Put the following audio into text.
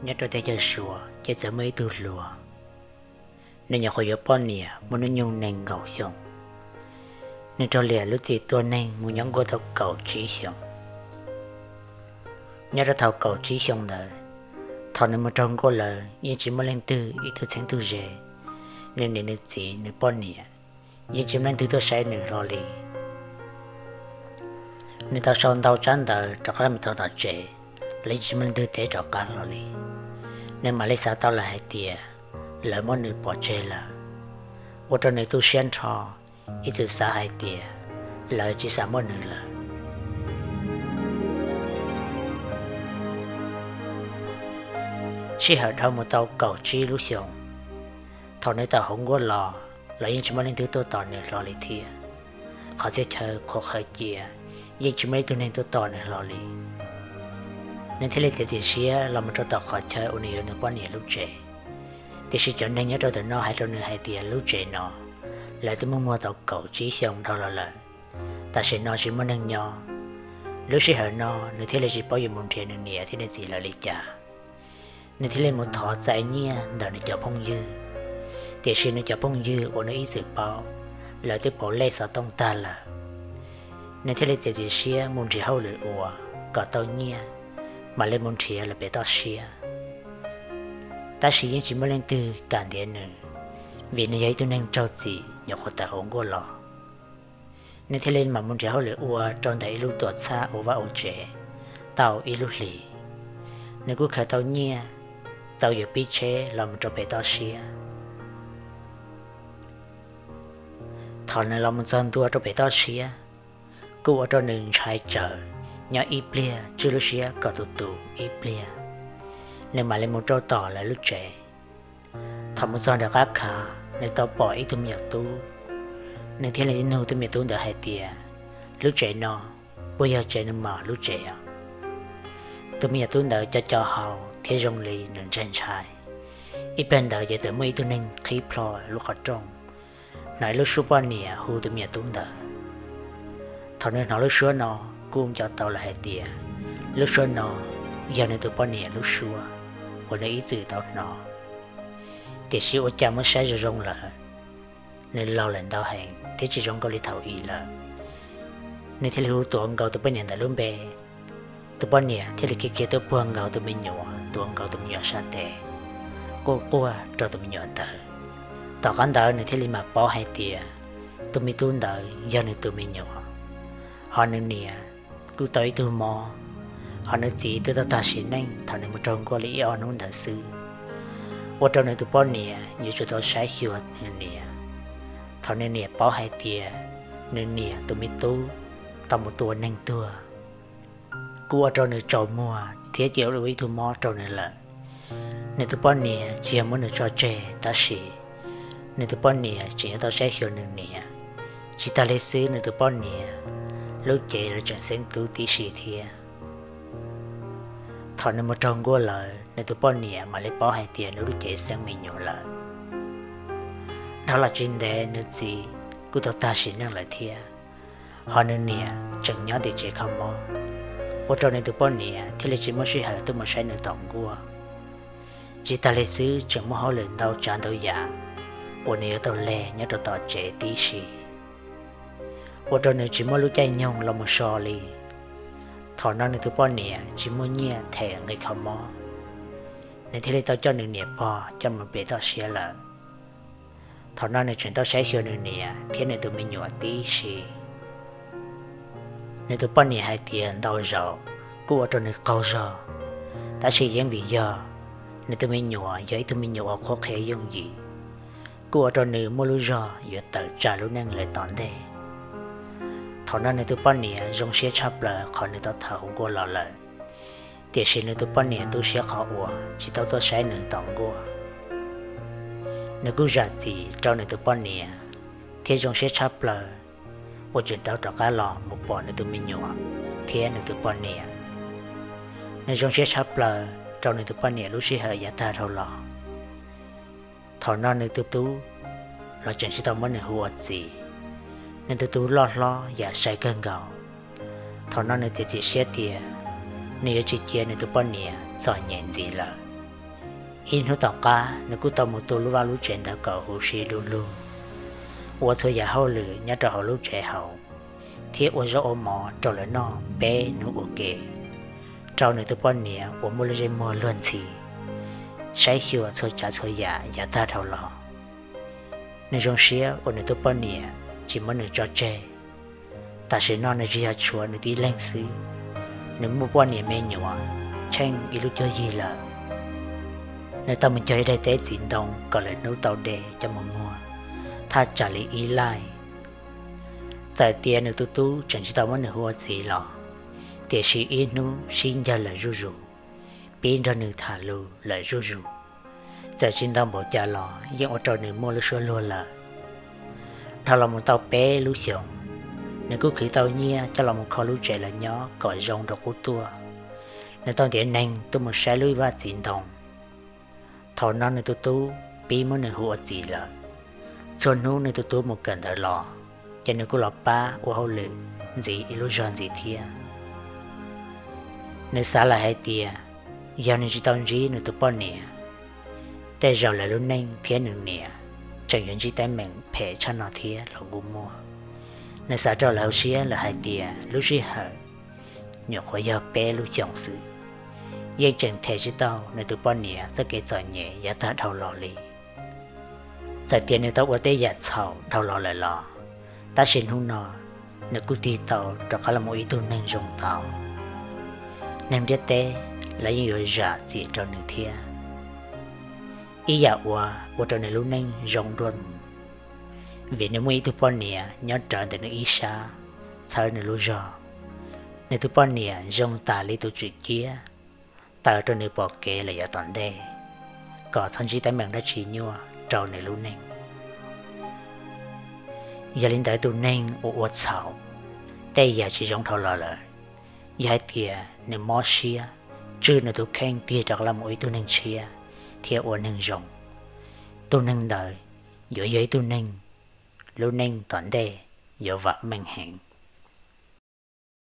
Nyob rau teb chaws Suav ces txawm muaj ib tug hluas, nws nyuam qhuav yuav poj niam muaj hnub nyoog nees nkaum xyoo. Nws raug liam lub txim tua neeg mus nyob nkuaj tau kaum tsib xyoos. Nyob rau thaum kaum tsib xyoo ntawd, thaum nws mus raug nkuaj lawm yeej tsis muaj leej twg ib tug txheeb tug ze, nws niam nws txiv nws poj niam yeej tsis muaj leej twg tuaj saib nws hlo li. Nws tau sau ntau tsab ntawv rov qab los mus rau tom tsev, los yeej tsis muaj leej twg teb rov qab hlo li. Nws mam li xav tau lawm hais tias lawv muab nws pov tseg lawm, ua rau nws tu siab nrho, ib txwm xav hais tias lawv tsis xav muaj nws lawm. Sij hawm dhau mus tau kaum tsib lub xyoos, thaum nws tawm hauv nkuaj los los yeej tsis muaj leej twg tuaj tos nws hlo li thiab. Qhov txhia chaw qhuav qhawv cia yeej tsis muaj ib tug neeg tuaj tos nws hlo li. Nws thiaj li txiav txim siab los mus rau tom qhov chaw uas nws yuav nws poj niam lub tsev. Tiam sis cov neeg nyob rau ntawm no hais rau nws hais tias lub tsev no lawv twb muab muag tau kaum tsib xyoo dhau los lawm, tam sim no tsis muaj neeg nyob. Lub sij hawm no nws thiaj li tsis paub yuav mus nrhiav nws niam thiab nws txiv lawv li cas. Nws thiaj li mus thov txais nyiaj ntawm nws cov phooj ywg, tiam sis nws cov phooj ywg uas nws ib txwm paub, lawv twb pauv lej xov tooj tag lawm. Nws thiaj li txiav txim siab mus nrhiav hauj lwm ua kom tau nyiaj, mam li mus nrhiav lawm pem toj siab. Tab sis yeej tsis muaj leej twg kam ntiav nws, vim nws yog ib tug neeg raug txim nyuam qhuav tawm hauv nkuaj los. Nws thiaj li mam mus nrhiav hauj lwm ua rau ntawm ib lub tuam txhab ua vaj ua tsev tau ib lub hlis. Nws kuj khaws tau nyiaj tau yuav pib tsheb los mus rau pem toj siab. Thaum nws los mus txog ntua rau pem toj siab, kuj ua rau nws ntshai tsawv, nyob ib pliag tswj lub siab kom tus tus ib pliag, nws mam li mus rau tom lawv lub tsev. Thaum mus txog nram qab khav, nws tau pom ib tug me nyuam tub. Nws thiaj li nug tus me nyuam tub ntawd hais tias, lub tsev no puas yog tsev nws mos lub tsev os? Tus me nyuam tub ntawd co co hau thiab zoo li nws ntshai ntshai. Ib pliag ntawd ces txawm muaj ib tug neeg qhib plho lub qhov rooj, hnov ib lub suab poj niam hu tus me nyuam tub ntawd. Thaum nws hnov lub suab no, kuj nco tau lawm hais tias lub suab no yog nws tus poj niam lub suab uas nws ib txwm tau hnov. Tiam sis ua cas muab saib zoo zoo lawm, nws laus lawm ntau heev thiab tsis zoo nkauj li thaum ub lawm. Nws thiaj li hu tuav nkaus tus poj niam ntawd lub npe. Tus poj niam thiaj li khiav khiav tuaj puag nkaus tus me nyuam, tuav nkaus tus me nyuam sab tes, quaj quaj rau tus me nyuam ntawd. Tom qab ntawd nws thiaj li mam paub hais tias tus me tub ntawd yog nws tus me nyuam, ho nws niam kuj tau ib tug mob, ho nws txiv twb tau tag sim neej thaum nws mus raug nkuaj li ib ob hnub ntawd xwb. Ua rau nws tus poj niam yuav tsum tau saib xyuas nws niam. Thaum nws niam paub hais tias nws niam tus me tub tau mus tua neeg tuag, kuj ua rau nws tsaus muag thiab cia ua ib tug mob rau nws lawm. Nws tus poj niam tsis yog muab nws tso tseg tab sis nws tus poj niam tseem yuav tau saib xyuas nws niam. Tsis tag li xwb nws tus poj niam lub cev los tseem xeeb tub tib si thiab. Thaum nws mus raug nkuaj lawm nws tus poj niam mam li paub hais tias nws lub cev xeeb me nyuam lawm. Dhau los tsis ntev nws txiv kuj tau tag sim neej lawm thiab, ho nws niam tseem nyob tim tsev kho mob, ua rau nws tus poj niam thiaj li tsis muaj sij hawm tuaj mus saib nws tom nkuaj. Tsis tag li xwb tseem muaj hauj lwm ntau tsav ntau yam uas nws yuav tau leg nyob rau tom tsev tib si, ua rau nws tsis muaj lub caij nyoog los mus so li. Thaum no nws tus poj niam tsis muaj nyiaj them nqi kho mob, nws thiaj li tau coj nws niam pog coj mus pem toj siab lawm. Thaum no nws tseem tau saib xyuas nws niam thiab nws tus me nyuam tib si. Nws tus poj niam hais tias ntau zaus kuj ua rau nws qaug zog, tab sis yeej vim yog nws tus me nyuam yog ib tug me nyuam uas qhuab qhia yooj yim, kuj ua rau nws muaj lub zog yuav tawm tsam lub neej lawm tom ntej. Thaum no nws tus poj niam zoo siab tshaj plaws qhov nws tau tawm hauv nkuaj los lawm, tiam sis nws tus poj niam tu siab qhov uas tsis tau tuaj saib nws tom nkuaj. Nws kuj zam txim rau nws tus poj niam thiab zoo siab tshaj plaws uas tseem tau rov qab los mus pom nws tus me nyuam thiab nws tus poj niam. Nws zoo siab tshaj plaws rau nws tus poj niam lub sij hawm yav tag dhau los. Thaum no nws tus tub los tseem tsis tau muab nws hu ua txiv. Nws tus tub loj hlob yam sai kawg nkaus. Thaum no nws txiav txim siab tias nws yuav tsis cia nws tus poj niam txom nyem ntxiv lawm. Ib hnub tom qab nws kuj tau mus tu lub vaj lub tsev ntawd kom huv si du lug, ua txhua yam hauj lwm nyob rau hauv lub tsev hauv, thiab ua zaub ua mov rau lawv noj peb hnub ua ke, rau nws tus poj niam uas muaj lub ntsej muag luag ntxhi, saib xyuas txhua tsav txhua yam yav tag dhau los. Nws zoo siab uas nws tus poj niam tsis muab nws tso tseg. Tam sim no nws tsis yog tshuav nws tib leeg xwb, nws muaj poj niam me nyuam tsheej ib lub cuab yig lawm. Nws tau mus cog ib daim teb txiv ntoo kom lwm hnub tau de coj mus muag, thaj tsam li ib laij. Txawm tias nws tus tub tseem tsis tau muab nws hu ua txiv los, tiam sis ib hnub sib ncawg lawm zuj zus, pib nrog nws tham lus lawm zuj zus, txawm tsis ntau npaum cas los yeej ua rau nws muaj lub suab luag lawm. Dhau los mus tau peb lub xyoos, nws kuj khwv tau nyiaj coj los mus kho lub tsev lawv nyob kom zoo rau qub tuaj. Nws tau ntiav neeg tuaj mus saib lub vaj txiv ntoo. Thaum no nws tus tub pib muab nws hu ua txiv lawm. Txhua hnub nws tus tub mus kawm ntawv los, ces nws kuj los pab ua hauj lwm ntxiv ib lub zog ntxiv thiab. Nws xav lawm hais tias, yog nws tsis tau ntsib nws tus poj niam, tej zaum lawv lub neej thiab nws niam tseem yuav ntsib teeb meem phem tshaj no thiab los kuj muaj. Nws xav rau lawv hauv siab lawm hais tias lub sij hawm nyuam qhuav yog peb lub xyoos xwb, yeej tseem them tsis tau nws tus poj niam txoj kev txom nyem yav tag dhau los li. Txawm tias nws tau ua tej yam txhaum dhau los lawm los, tab sis hnub no nws kuj tig tau rov qab los mus ib tug neeg zoo tau. Neeg ntiaj teb los yeej yuav zam txim rau nws thiab. Ib yam uas ua rau nws lub neej zoo dua mus, vim nws muaj ib tug poj niam nyob rawv ntawm nws ib sab txhawb nws lub zog. Nws tus poj niam zoo tas li tus tswm ciab taw rau nws pom kev lawm yav tom ntej, kom txhob ntsib teeb meem dab tsi nyuaj rau nws lub neej. Yog li ntawd tus neeg uas ua txhaum tej yam tsis zoo dhau los lawm, yog hais tias nws mob siab tswj nws tus kheej tig rov qab los mus ua ib tug neeg tshiab thiab ua neeg zoo, tus neeg ntawd yuav yog ib tug neeg lub neej tom ntej yuav vam meej heev.